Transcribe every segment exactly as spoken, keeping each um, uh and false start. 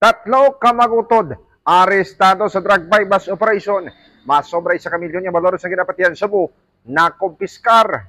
Tatlo ka mag-utod arestado sa drug buy-bust operation. Masobra isa ka milyon nga balor sa ginapatihan shabu nakumpiskar.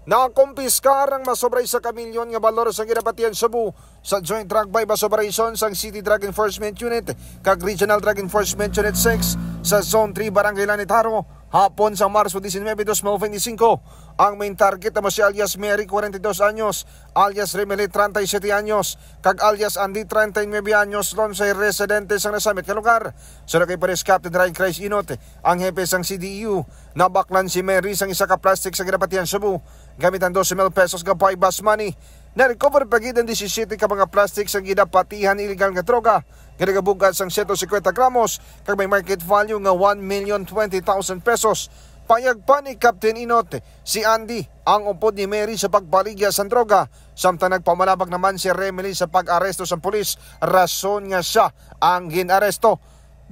Nakumpiskar ang masobra isa ka milyon nga balor sa ginapatihan shabu sa Joint Drug Buy-Bust Operation sang City Drug Enforcement Unit kag Regional Drug Enforcement Unit six sa Zone three, Barangay Lanitaro, hapon sa Marso diecinuebe, dos mil veinticinco. Ang main target amo si alias Mary, kwarenta y dos anyos, alias Remeli, treinta y siete anyos, kag alias Andy, treinta y nueve anyos, lonsay residente sang nasamit nga lugar. Suno kay Police Captain Ryan Christ Inot, ang hepe sang C D E U, nabaklan si Mary sang isa ka plastic sa ginapatihan shabu gamit ang dose mil pesos nga buy-bust money. Na-recover pa gid ang disisyete ka mga plastic sa ginapatihan illegal nga droga nga nagabugat sang sento cincuenta gramos kag may market value nga one million twenty thousand pesos. Payag pa ni Captain Inot, si Andy ang upod ni Mary sa pagbaligya sang droga, samtang nagpamalabag naman si Remeli sa pag-aresto sang pulis, rason nga sia ang gin-aresto.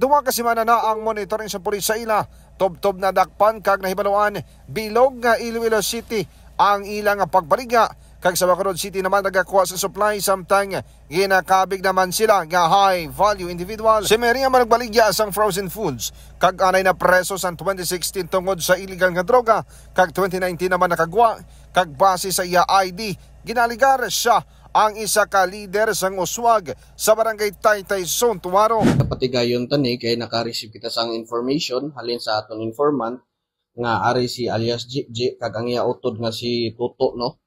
Duha ka semana na ang monitoring sa pulis sa ila. Tubtob nadakpan kag nahibaluan bilog nga Iloilo City ang ila nga pagbaligya, kag sa Bacolod City naman nagakuha sa supply, samtang ginakabig naman sila nga high value individual. Si Mary ang managbaligya sang frozen foods, kag anay na preso sang twenty sixteen tungod sa illegal nga droga, kag twenty nineteen naman nakagwa, kag base sa iya I D, ginaligar siya ang isa ka lider sang uswag sa Barangay Taytay, Zone two, Jaro. Patigayon ta ni kay naka-receive kita sang information halin sa aton informant nga ari si alias Jikji kag ang iya utod nga si Toto, no?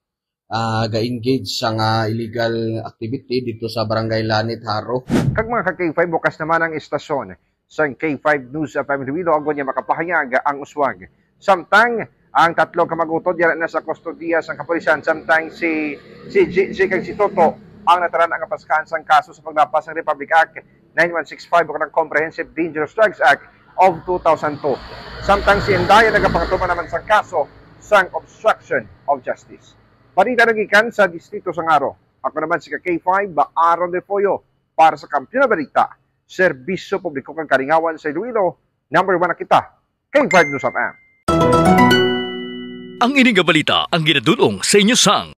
Ah, ga-engage sa nga illegal activity dito sa Barangay Lanit, Jaro. Kag mga ka-K five, bukas naman ang istasyon sang K five News F M Iloilo, agod nga makapahayag ang uswag. Samtang ang tatlo ka mag-utod yara na sa kustodiya sang kapulisan, samtang si, si Gigi kag si Toto ang nataran-a nga paskahan sang kaso sa paglapas sang Republic Act nine one six five o kanang Comprehensive Dangerous Drugs Act of two thousand two. Samtang si Inday nagapangatuman naman sang kaso sang obstruction of justice. Balita nagikan sa Distrito sang Jaro. Ako naman si ka K five, Aaron Refollo, para sa Kampiyon nga Balita, Serbisyo Publiko kag Kalingawan sa Iloilo, number one na kita, K five News F M. Ang ini nga balita ang ginadul-ong sa inyo sang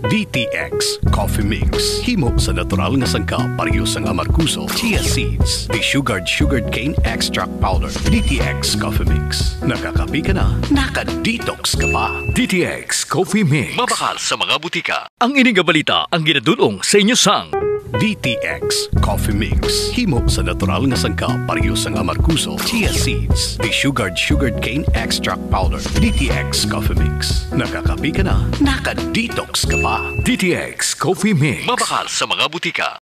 D T X Coffee Mix. Himo sa natural nga sangkap, pareho sang amargoso, chia seeds, desugared sugarcane extract powder. D T X Coffee Mix. Nakakape ka na, naka-detox ka pa. D T X Coffee Mix. Mabakal sa mga butika. Ang ini nga balita ang ginadul-ong sa inyo sang D T X Coffee Mix. Himo sa natural nga sangkap, pareho sang amargoso, chia seeds, desugared sugarcane extract powder. D T X Coffee Mix. Nakakape ka na, naka-detox ka pa. D T X Coffee Mix. Mabakal sa mga butika.